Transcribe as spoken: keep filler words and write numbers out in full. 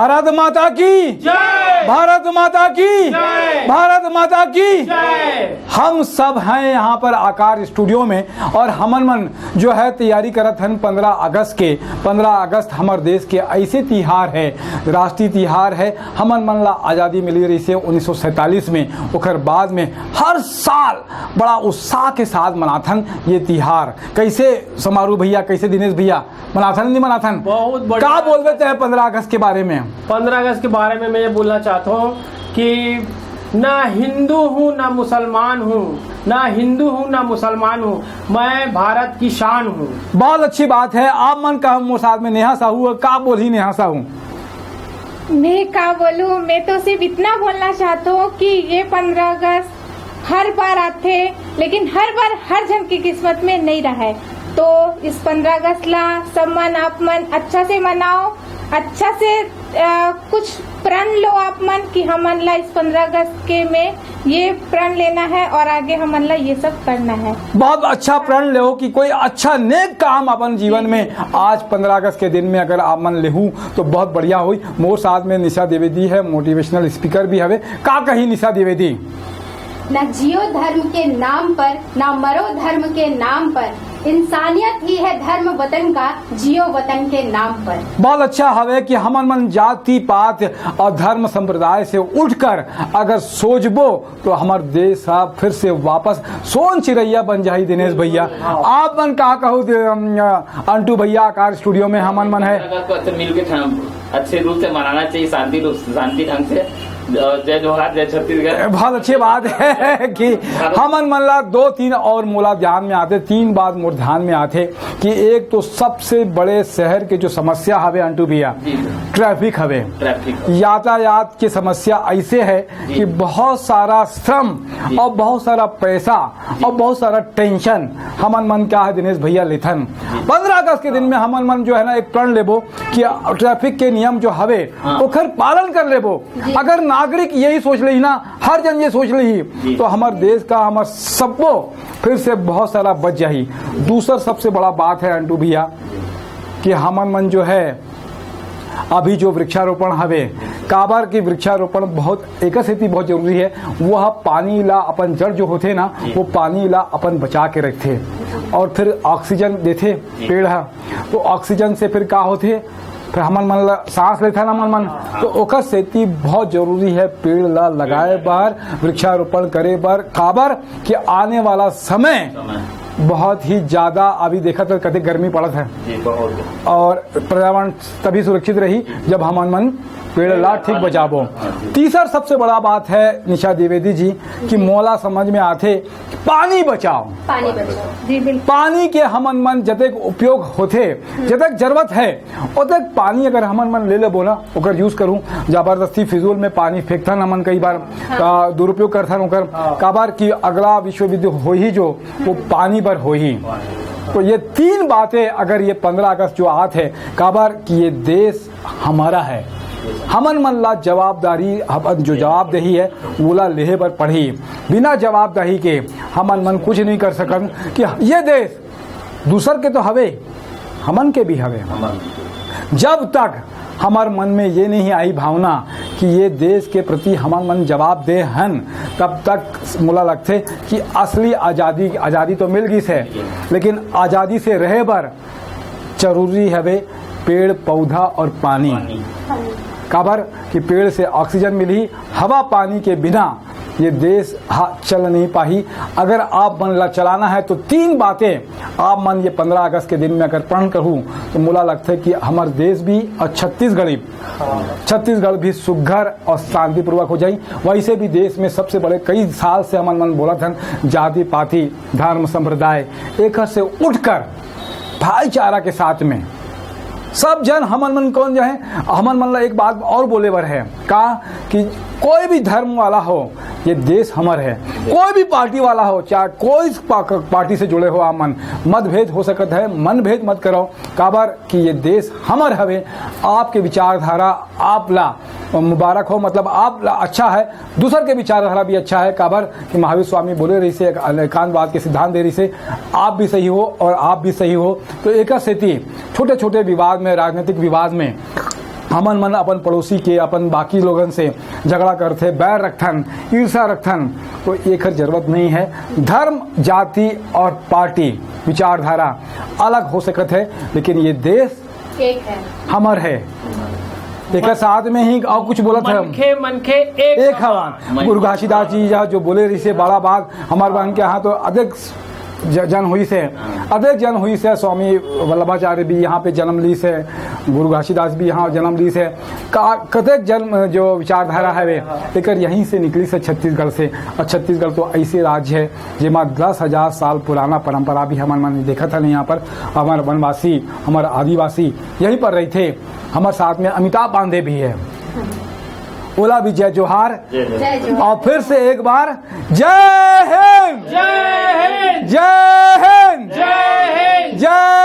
भारत माता की जय। भारत माता की जय। भारत माता की जय। हम सब हैं यहाँ पर आकार स्टूडियो में और हमन मन जो है तैयारी करत हन पंद्रह अगस्त के। पंद्रह अगस्त हमर देश के ऐसे तिहार है, राष्ट्रीय तिहार है। हमन मन ला आज़ादी मिली रहिसे उन्नीस सौ सैंतालीस में, ओकर बाद में हर साल बड़ा उत्साह के साथ मनाथन ये तिहार। कैसे समारू भैया, कैसे दिनेश भैया, मनाथन नहीं मनाथन? बहुत बढ़िया। का बोलबे तैं पंद्रह अगस्त के बारे में? पंद्रह अगस्त के बारे में मैं ये बोलना चाहता हूँ कि ना हिंदू हूँ, ना मुसलमान हूँ, ना हिंदू हूँ, ना मुसलमान हूँ, मैं भारत की शान हूँ। बहुत अच्छी बात है। आप मन का हम मोर साथ में नेहा साहू है, का बोलही नेहा साहू? मैं का बोलूँ, मैं तो सिर्फ इतना बोलना चाहता हूँ कि ये पंद्रह अगस्त हर बार आथे, लेकिन हर बार हर जन की किस्मत में नहीं रहा है। तो इस पंद्रह अगस्त ला सब मन आप मन अच्छा से मनाओ, अच्छा से, अ, कुछ प्रण लो आप मन कि हमन ला इस पंद्रह अगस्त के में ये प्रण लेना है और आगे हमन ला ये सब करना है। बहुत अच्छा प्रण लो कि कोई अच्छा नेक काम अपन जीवन में आज पंद्रह अगस्त के दिन में अगर आप मन लेहू तो बहुत बढ़िया होई। मोर साथ में निशा द्विवेदी है, मोटिवेशनल स्पीकर भी हवे। का कही निशा द्विवेदी? ना जियो धर्म के नाम पर, ना मरो धर्म के नाम पर, इंसानियत ही है धर्म वतन का, जियो वतन के नाम पर। बहुत अच्छा हवे कि हमन मन जाति पात और धर्म संप्रदाय से उठकर अगर सोचबो तो हमर देश ह फिर से वापस सोन चिरैया बन जाही। दिनेश भैया, आप मन का कहू दे-, अम, अंटू भैया आकार स्टूडियो में हमन मन है। अगर तो अच्छे मिल के ठाम अच्छे रूप से मनाना चाहिए, शांति रूप से, शांति ढंग से। और जय जोहार, जय छत्तीसगढ़। बहुत अच्छी बात है कि हमन मन ला दो तीन और मोला ध्यान में आते, तीन बात मोर ध्यान में आते कि एक तो सबसे बड़े शहर के जो समस्या हवे अंटू भैया, जी। ट्रैफिक हवे। ट्रैफिक। यातायात की समस्या ऐसे है जी। कि बहुत सारा श्रम जी। और बहुत सारा पैसा और बहुत सारा टेंशन हमन मन का है दिनेश भैया लेथन। पंद्रह अगस्त के दिन में हमन मन जो है ना एक प्रण लेबो कि ट्रैफिक के नियम जो हवे हाँ। ओकर पालन कर लेबो। अगर नागरिक यही सोच लेही ना, हर जन ये सोच लेही जी। तो हमर देश का, हमर सबको फिर से बहुत सारा बच जाही। दूसर सबसे बड़ा बात है अंटू भैया कि हमन मन जो है अभी जो वृक्षारोपण हवे, काबर कि वृक्षारोपण बहुत एकर सेती बहुत जरूरी है। वो ह पानी ला अपन जड़ जो होथे ना, वो पानी ला अपन बचा के रखथे और फिर ऑक्सीजन देथे पेड़ ह। तो ऑक्सीजन से फिर का होथे, फिर हमन मन ला सांस लेथन हमन मन, तो ओकर सेती बहुत जरूरी है पेड़ ला लगाए बर, वृक्षारोपण करे बर। काबर कि आने वाला समय बहुत ही ज्यादा अभी देखा तो कते गर्मी पड़त है जी, बहुत। और पर्यावरण तभी सुरक्षित रही जब हमन मन पेड़ ला ठीक बचाबो। तीसर सबसे बड़ा बात है निशा द्विवेदी जी कि मोला समझ में आथे पानी बचाओ। पानी बचाओ। जी बिल्कुल। पानी के हमन मन जतेक उपयोग होथे, जतेक जरूरत है, ओतेक पानी अगर हमन मन ले लेबो ना, ओकर यूज करूँ, जबरदस्ती फिजूल में पानी फेंकथन हमन कई बार, आ, दुरुपयोग करथन ओकर। काबर कि अगला विश्व युद्ध होही जो, वो पानी पर होही। तो ये तीन बातें अगर ये पंद्रह अगस्त जो आत है, काबर कि ये देश हमारा है, हमन मन ला जवाबदारी, हमन जो जवाबदेही है, वोला लेहे बर पड़ही। बिना जवाबदेही के हमन मन कुछ नहीं कर सकन कि ये देश दूसर के तो हवे, हमन के भी हवे। जब तक हमार मन में ये नहीं आई भावना कि ये देश के प्रति हमार मन जवाब दे हन, तब तक मोला लगथे कि असली आजादी, आजादी तो मिल गई से, लेकिन आजादी से रहे बर जरूरी हवे पेड़, पौधा और पानी। काबर कि पेड़ से ऑक्सीजन मिलही, हवा पानी के बिना ये देश हा चल नहीं पाही। अगर आप मन ला चलाना है तो तीन बातें आप मन ये पंद्रह अगस्त के दिन में अगर प्रण करूँ तो मोला लगथे कि हमार देश भी और छत्तीसगढ़ी, छत्तीसगढ़ भी सुघर और शांतिपूर्वक हो जाई। वैसे भी देश में सबसे बड़े कई साल से हमन मन बोलत हन जाति पाति धर्म संप्रदाय, एकर से उठकर भाईचारा के साथ में सब जन हमन मन कौन जो है, हमन मन ला एक बात और बोले बर है का कि कोई भी धर्म वाला हो, ये देश हमर है। कोई भी पार्टी वाला हो, चाहे कोई पा-, पार्टी से जुड़े हो आप मन, मतभेद हो सकत है, मनभेद मत करो, काबर कि ये देश हमर हवे। आपके विचारधारा आप ला मुबारक हो, मतलब आप ला अच्छा है, दूसर के विचारधारा भी अच्छा है। काबर कि महावीर स्वामी बोले रहिसे, एक एकांतवाद के सिद्धांत दे रहिसे, आप भी सही हो और आप भी सही हो। तो एकर सेती छोटे छोटे विवाद में, राजनीतिक विवाद में हमन मन अपन पड़ोसी के, अपन बाकी लोगन से झगड़ा करथे, बैर रखथन, ईर्ष्या रखथन, तो एकर जरूरत नहीं है। धर्म, जाति और पार्टी, विचारधारा अलग हो सकत है, लेकिन ये देश एक है। हमर है। एकर साथ में ही और कुछ बोलत है। मनखे, मनखे एक एक हवा। हवा। गुरु घासीदास जी यहाँ जो बोले रहिसे, बड़ा बाग, हमर मन के यहाँ तो अधिक ज-, जन होइसे, अधिक जन होइसे। स्वामी वल्लभाचार्य भी यहाँ पे जन्म लीसे, गुरु घासीदास भी यहाँ जन्म लीसे। का-, कतेक जन जो विचारधारा हवे, एकर यहीं से निकलिसे, छत्तीसगढ़ से। और छत्तीसगढ़ तो ऐसे राज्य है, जेमा दस हजार साल पुराना परंपरा भी हमन मन देखत हन। यहाँ पर हमर वनवासी, हमर आदिवासी यहीं पर रहिथे। हमर साथ में अमिताभ बांधे भी है। ओला भी जय जोहार। जय जोहार। और फिर से एक बार जय हिंद। जय हिंद। जय हिंद। जय हिंद। जय